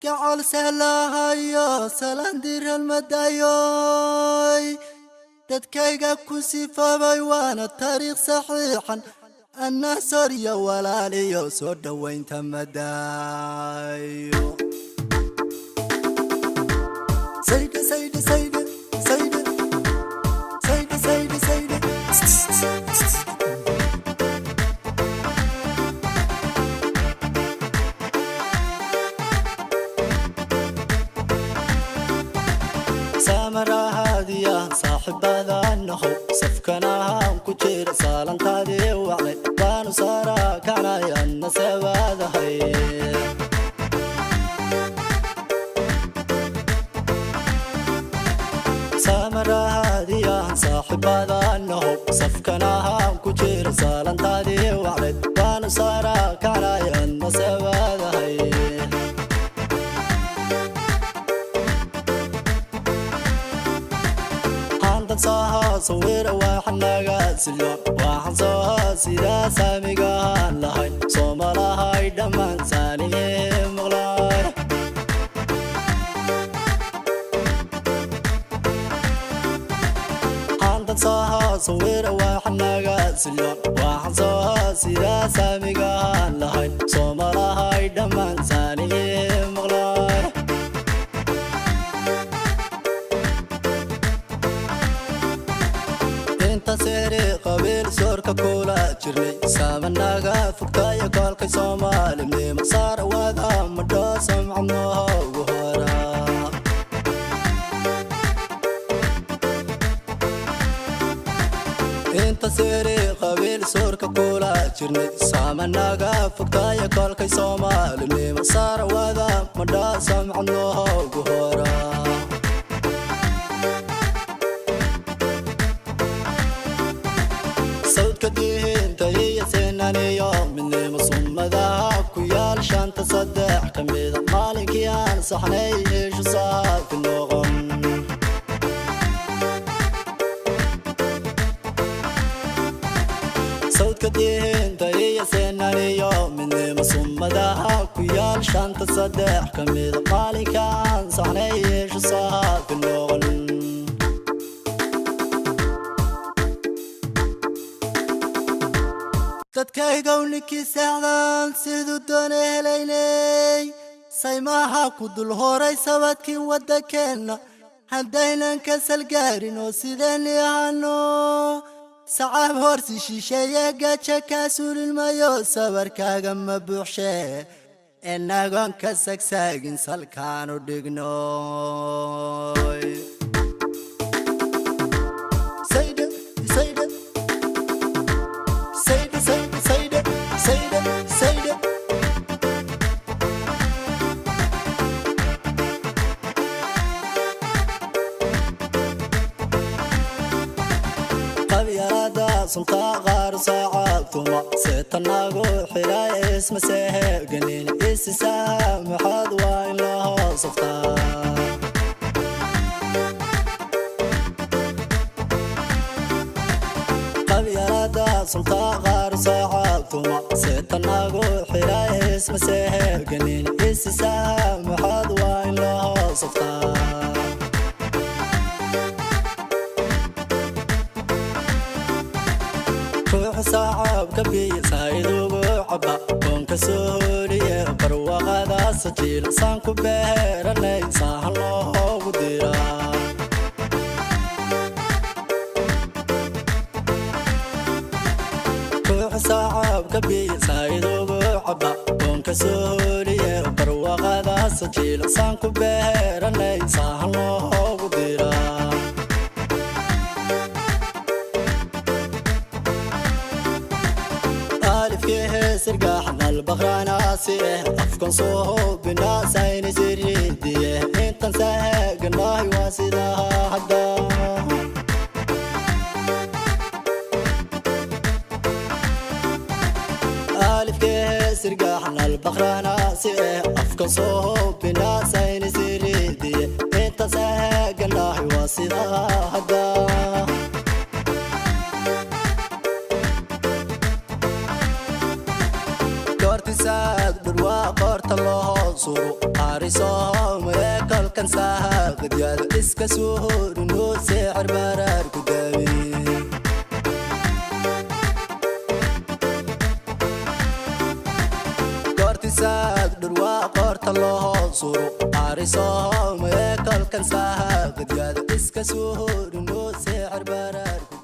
Kalgacal sehlahayo salaan diran madayoy dadkayga ku sifoobay waana taariikh saxiixan annaasoriyo walaaliyo soo dhowaynta madaayo. Sayde sayde sayde sayde sayde sayde sayde. Saamarahaadiya saaxiibadanahow safkanahaan ku jira saalantaadii wacday waanu saaraa kacnayanna seebaadahay. Saamarahaadiya saaxiibadanahow safkanahaan ku jira saalantaadii wacday waanu saaraa kacnayanna seebaadahay. Sawir waxaan naga silo waxaan soo sidaa saamigaan lahayn soomalahay dhammaan saanihii maqlay. Handad soo sawir waxaan naga silo waxaan soo sidaa saamigaan lahayn soomalahay dhammaan saanihii maqlay. Inta seeri qabiil soorka kula jirnay saamanaga fogtayo kolkay soomaalinimo saar wada madho samcadnoogu hora. Inta seeri qabiil soorka kula jirnay saamanaga fogtayo kolkay soomaalinimo saar wada madho samcadnoogu hora. Sawdka diinta iyo sinaniyo midnimo summadaha ku yaal shanta saddex ka mida maalinkii aan saxnay ishu saafi noqon. Sawdka diinta iyo sinaniyo midnimo summadaha ku yaal shanta saddex ka mida maalinka aan saxnay ishu saafi noqon. Dadkaygow ninkii seexdaan siduu doona helaynay saymaha ku dul horay sabadkii waddankeenna haddaynan ka salgaarin oo sideenni ahaano sacaab horsi shisheeye gaja kaa suulin mayo sabarkaaga ma buuxshee inagoon ka sagsaagin salkaanu dhignoy. Sayde sayde sayde sayde sayde sayde sayde. Qabyaalada sunta qaar saacabtuma seetanagu xiray isma seheganin isisaa maxaad waa in la hoosaftaa. Qabyaalada sunta qaar saacabtuma seetanagu xiray isma seheganin isisaa maxaad waa in la hoosaftaa. Ruuxa saacabka biyo saayidugu caba koonka soo holiye barwaaqadaas jiila saan ku beeranay saahan loogu diraa. Ruuxa saacabka biyo saayidugu caba koonka soo holiye barwaaqadaas jiila saan ku beeranay saahan loogu diraa. Alifkii sirgaxan albaqraanaasi afkan soo binaasayni siriidiye intan saaganahay waa sidaa hadda. Alifkii sirgaxan albaqraanaasi afkan soo binaasayni siriidiye intan saaganahay waa sidaa hadda. Goortisaad dhurwaa qoorta loo hoos Suro arisoomaya kolkan saaqadyada iska suurino sicir baraar ku daawi. Goortisaad dhurwaa qoorta loo suro arisoomaya kolkan saaqadyada iska suurino sicir baraar ku